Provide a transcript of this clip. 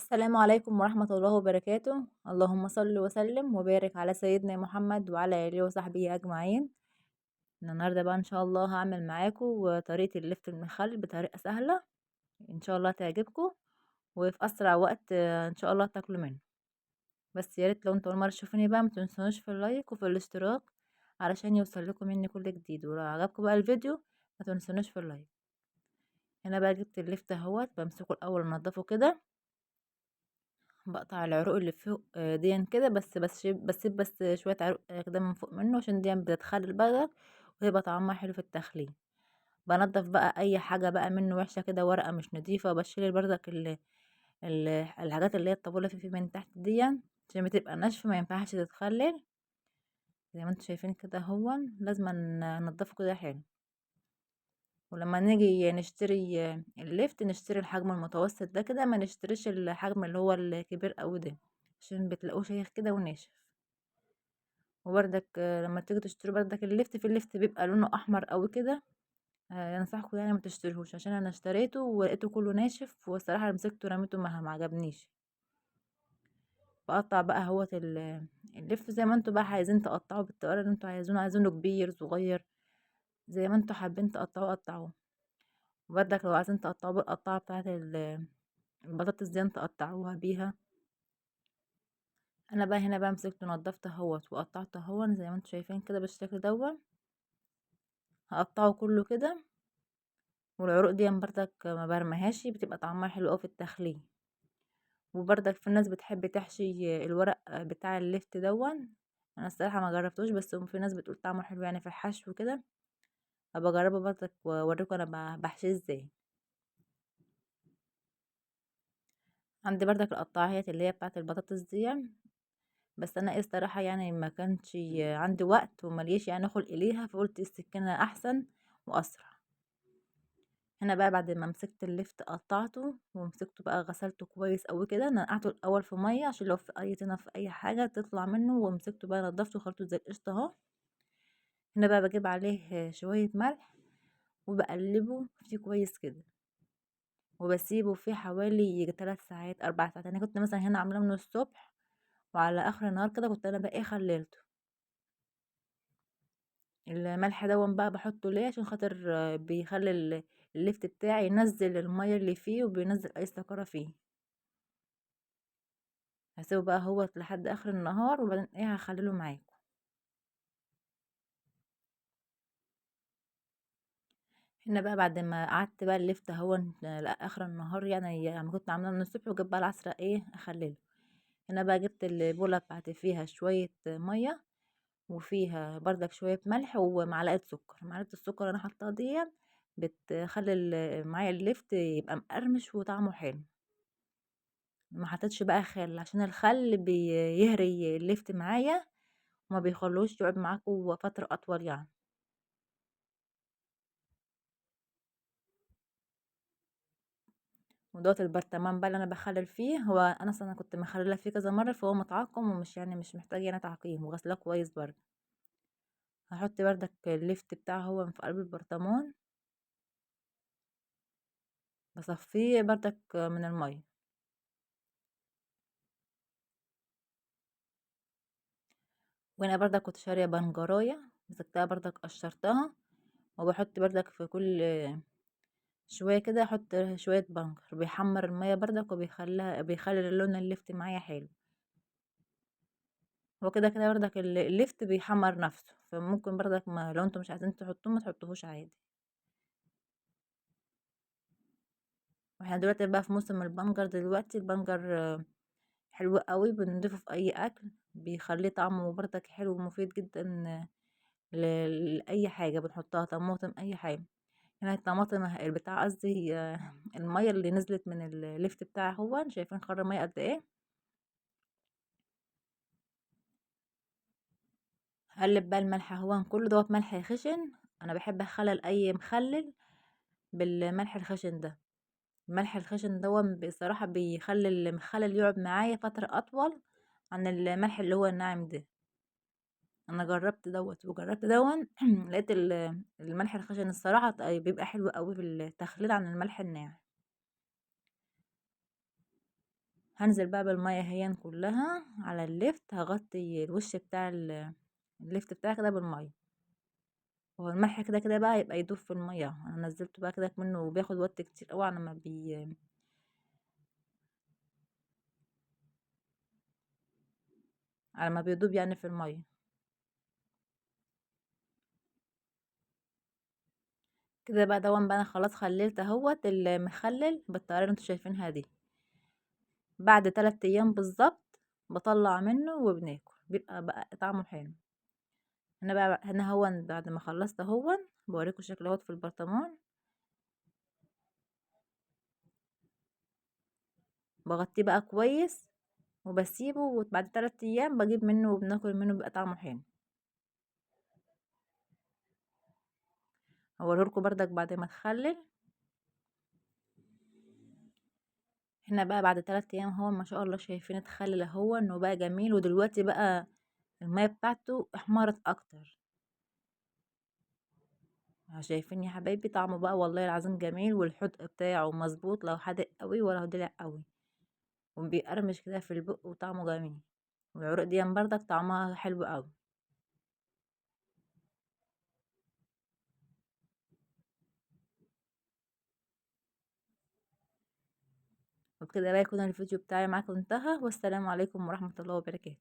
السلام عليكم ورحمة الله وبركاته. اللهم صل وسلم وبارك على سيدنا محمد وعلى آله وصحبه أجمعين. النهاردة بقى إن شاء الله هعمل معاكم طريقة اللفت المخلل بطريقة سهلة إن شاء الله تعجبكم، وفي أسرع وقت إن شاء الله تاكلوا منه. بس يا ريت لو انتوا أول مرة تشوفوني بقى ما تنسونيش في ال like وفي الاشتراك علشان يوصل لكم مني كل جديد، ولو عجبكم بقى الفيديو ما تنسونيش في ال like. هنا بقى جبت اللفت اهوت، بمسكه الاول انضفه كده، بقطع العروق اللي فوق دي كده، بس بسيب بس شوية عروق كده من فوق منه عشان دي بتتخلل بقى ويبقى طعمها حلو في التخليل. بنضف بقى اي حاجة بقى منه وحشة كده، ورقة مش نظيفة، بشيل بردك الحاجات اللي هي الطابوله فيه من تحت دي عشان بتبقى ناشفة ما ينفعش تتخلل. زي ما انتم شايفين كده اهو لازم ننضفه كده حلو. ولما نيجي نشتري اللفت نشتري الحجم المتوسط ده كده، ما نشتريش الحجم اللي هو الكبير قوي ده عشان بتلاقوه شيخ كده وناشف. وبردك لما تيجي تشتروا بردك اللفت، في اللفت بيبقى لونه احمر قوي كده، انصحكم يعني ما تشتروهوش عشان انا اشتريته ولقيته كله ناشف، والصراحة مسكته رميته ما عجبنيش. بقطع بقى اهوت اللفت زي ما انتوا بقى عايزين تقطعوه بالطريقة اللي انتوا عايزينه، عايزينه كبير صغير زي ما انتوا حابين تقطعوه قطعوه. وبردك لو عايزين تقطعوه بالقطاعه بتاعه البطاطس دي تقطعوها بيها. انا بقى هنا بقى مسكته نضفته اهوت وقطعته اهو زي ما انتوا شايفين كده بالشكل دوت، هقطعه كله كده. والعروق دي بردك ما برميهاش، بتبقى طعمها حلو قوي في التخليل. وبردك في ناس بتحب تحشي الورق بتاع اللفت دون، انا الصراحة ما جربتوش، بس في ناس بتقول طعمه حلو يعني في الحشو كده، ابقى اجربه بردك واوريكم انا بحشيه ازاي. عندي بردك القطاعات اللي هي بتاعه البطاطس دي، بس انا ايه الصراحة يعني ما كانش عندي وقت ومليش يعني خلق ليها، فقلت السكينة احسن واسرع. هنا بقى بعد ما مسكت اللفت قطعته ومسكته بقى غسلته كويس قوي كده، نقعته الاول في مية عشان لو في اي طينه في اي حاجة تطلع منه، ومسكته بقى نضفته وخلطته زي القشطه اهو. هنا بقى بجيب عليه شوية ملح وبقلبه فيه كويس كده، وبسيبه فيه حوالي 3 ساعات 4 ساعات. انا كنت مثلا هنا عاملاه من الصبح وعلى اخر النهار كده كنت انا بقى ايه خللته. الملح دون بقى بحطه ليه؟ عشان خاطر بيخلي اللفت بتاعي ينزل المية اللي فيه وبينزل اي سكره فيه. هسيبه بقى هو لحد اخر النهار وبعدين ايه هخلله معاكم. هنا بقى بعد ما قعدت بقى اللفت اهو لاخر النهار، يعني كنت عاملاه من الصبح وجيت بقى العصر ايه اخلله. هنا بقى جبت البوله بتاعتي فيها شوية مية وفيها بردك شوية ملح ومعلقة سكر. معلقه السكر انا حطاها دي بتخلي معايا اللفت يبقى مقرمش وطعمه حلو. ما حطيتش بقى خل عشان الخل بيهري اللفت معايا وما بيخلوش يقعد معاكم فترة اطول يعني. ودوت البرطمان بقى اللي انا بخلل فيه، هو انا اصلا كنت مخلله فيه كذا مرة فهو متعقم ومش يعني مش محتاج يعني تعقيم، وغسلاه كويس برده. هحط بردك اللفت بتاعه هو في قلب البرطمان، بصفيه بردك من المية. وانا بردك كنت شاريه بنجرايه مسكتها بردك قشرتها، وبحط بردك في كل شوية كده احط شوية بنجر، بيحمر المية بردك وبيخلي اللون اللفت معايا حلو. هو كده كده بردك اللفت بيحمر نفسه، فممكن بردك ما لو انتم مش عايزين تحطوه ما تحطوهوش عادي. واحنا دلوقتي بقى في موسم البنجر، دلوقتي البنجر حلو قوي، بنضيفه في اي اكل بيخليه طعمه بردك حلو ومفيد جدا لاي حاجة بنحطها، طماطم اي حاجة. هنا الطماطم البتاع قصدي المية اللي نزلت من اللفت بتاعه هو شايفين خر مية قد ايه. هقلب بقى الملح اهو كله دوت ملح خشن، انا بحب اخلل اي مخلل بالملح الخشن ده. الملح الخشن دوت بصراحة بيخلي المخلل يقعد معايا فترة اطول عن الملح اللي هو الناعم ده. انا جربت دوت وجربت دون لقيت الملح الخشن الصراحة بيبقى حلو قوي في التخليل عن الملح الناعم. هنزل بقى بالمية هي كلها على اللفت، هغطي الوش بتاع اللفت بتاعي كده بالمية، هو الملح كده كده بقى يبقى يدوب في المية. انا نزلته بقى كده منه وبياخد وقت كتير قوي على ما على ما بيدوب يعني في المية كده بقى. دون بقى انا خلاص خللت اهوت المخلل بالطريقة اللي انتوا شايفينها دي. بعد 3 ايام بالظبط بطلع منه وبناكل، بيبقى بقى طعمه حلو. هنا بقى هنا هو بعد ما خلصت اهو بوريكم شكله اهوت في البرطمان. بغطيه بقى كويس وبسيبه، وبعد 3 ايام بجيب منه وبناكل منه، بيبقى طعمه حلو. هوريهولكوا بردك بعد ما اتخلل. هنا بقى بعد 3 ايام هو ما شاء الله شايفين اتخلل اهو انه بقى جميل، ودلوقتي بقى المية بتاعته احمرت اكتر. شايفين يا حبايبي طعمه بقى والله العظيم جميل، والحدق بتاعه مظبوط، لو حادق قوي ولا هو دلع قوي، وبيقرمش كده في البق وطعمه جميل. والعروق دي بردك طعمها حلو قوي. وبكده بقى يكون الفيديو بتاعي معاكم انتهى، والسلام عليكم ورحمة الله وبركاته.